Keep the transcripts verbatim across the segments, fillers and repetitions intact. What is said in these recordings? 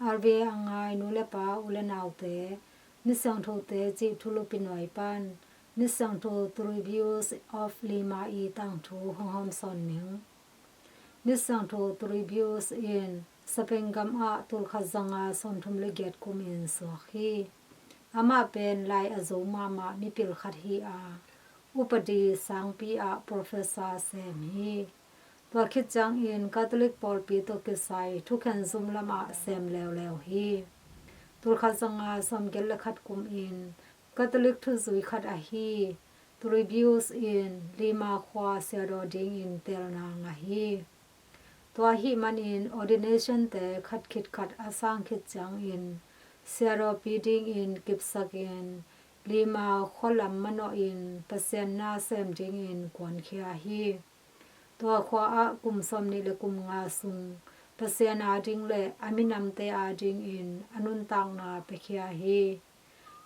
R V A a ngai nu le pa, u le naute, Misiangthote cih thulupi nuai pan Misiangtho Turibus of Lima i tangthu hong hawmsawn ning. Misiangtho Turibus in Spain gam ah tulkhat zanga sawmthum le giat kum in suak hi. Amah pen lai a zo mahmah mipil khat hi a, upadi sangpi ah professor sem hi. Tua khit ciangin Catholic pawlpi tawh kisai thukhen zum lamah sem leuleu hi. Tulkhat zanga sawmgiat le khat kum in Catholic thuzui khat ahi Turibus in Lima khua siadaw dingin teelna ngah hi. Tua ahih manin ordination te khat khit khat a sang khit ciangin siadawpi dingin kipsakin Lima khua lam manawhin Pasian na sem dingin kuankhia hi. Tua khua ah kum sawmnih le kum nga sung Pasian ading le a minamte adingin a nuntakna piakhia hi.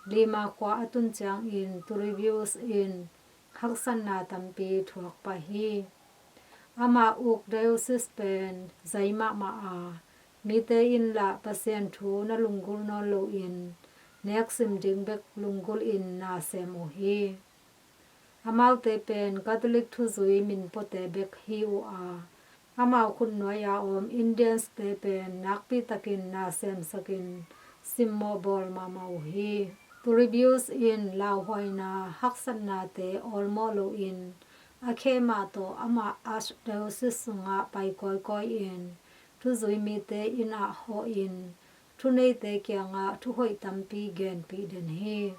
Lima khua a tun ciangin Turibus in haksatna tampi thuak pah hi. Amah uk diocese pen zai mahmah a, mite in lah Pasian thu na lunggulh nawn loin neksim ding bek lunggulhin na sem uh hi. Amaute pen Catholic thuzui minpuate bek hi uh a, amau khutnuai a om Indians te pen nakpitakin na semsakin simmawh bawl mahmah uh hi. Turibus in lauhuaina haksatnate awlmawh loin a khe mah tawh amah archdiocese sungah pai kawikawi in thuzui mite inn ah hawhin thuneite kiangah thuhoih tampi genpih den hi.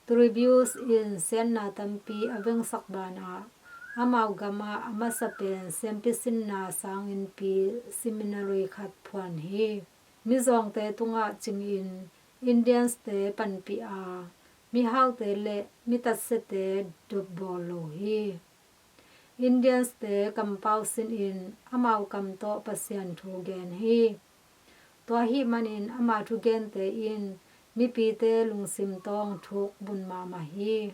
Turibus in siatna tampi a vengsak banah amau gamah a masa pen siampi sinna sanginpi seminary khat phuan hi. Mizawngte tungah cingin Indians te panpih a, mihaute le mitatsiate dopbawl lo hi. Indians te kampau sinin amau kam tawh Pasian thu gen hi. Tua ahih manin ama thugente in mipite lungsim tawng thuk bun mahmah hi.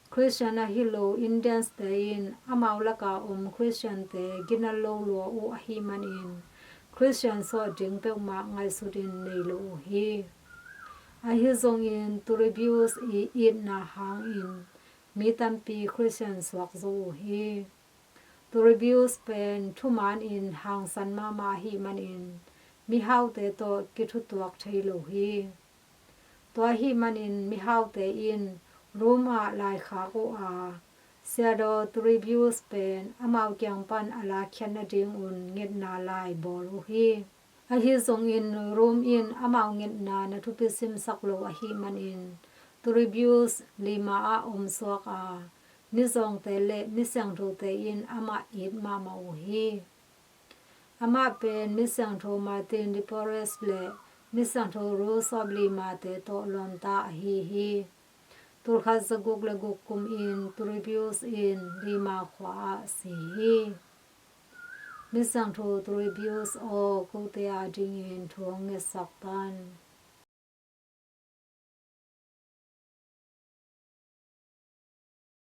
Christian ahi lo Indians te in amau laka om Christian te gina lo lua uh ahih manin Christian suah ding peuhmah ngaihsutin nei lo uh hi. Ahi zongin Turibus i itna hangin mi tampi Christian suak zo uh hi. Turibus pen thumaan in hangsan mahmah ahih manin mihaute tawh kithutuak thei lo hi. Tua ahih manin mihaute in Rome ah laikhak uh a, siadaw Turibus pen amau kiang pan a lakkhiat nadingun ngetna lai bawl uh hi. Ahi zongin Rome in amau ngetna na thupi simsak lo ahih manin Turibus Lima ah omsuak a, mizawngte le misiangthote in amah it mahmah uh hi. Amah pen misiangtho Martin de Porres le misiangtho Rose of Lima te tawh lawmta ahi hi. Tulkhat zaguk le guk kum in Turibus in Lima khua ah si hi. Misiangtho Turibus aw, kote adingin thu hong ngetsak tan.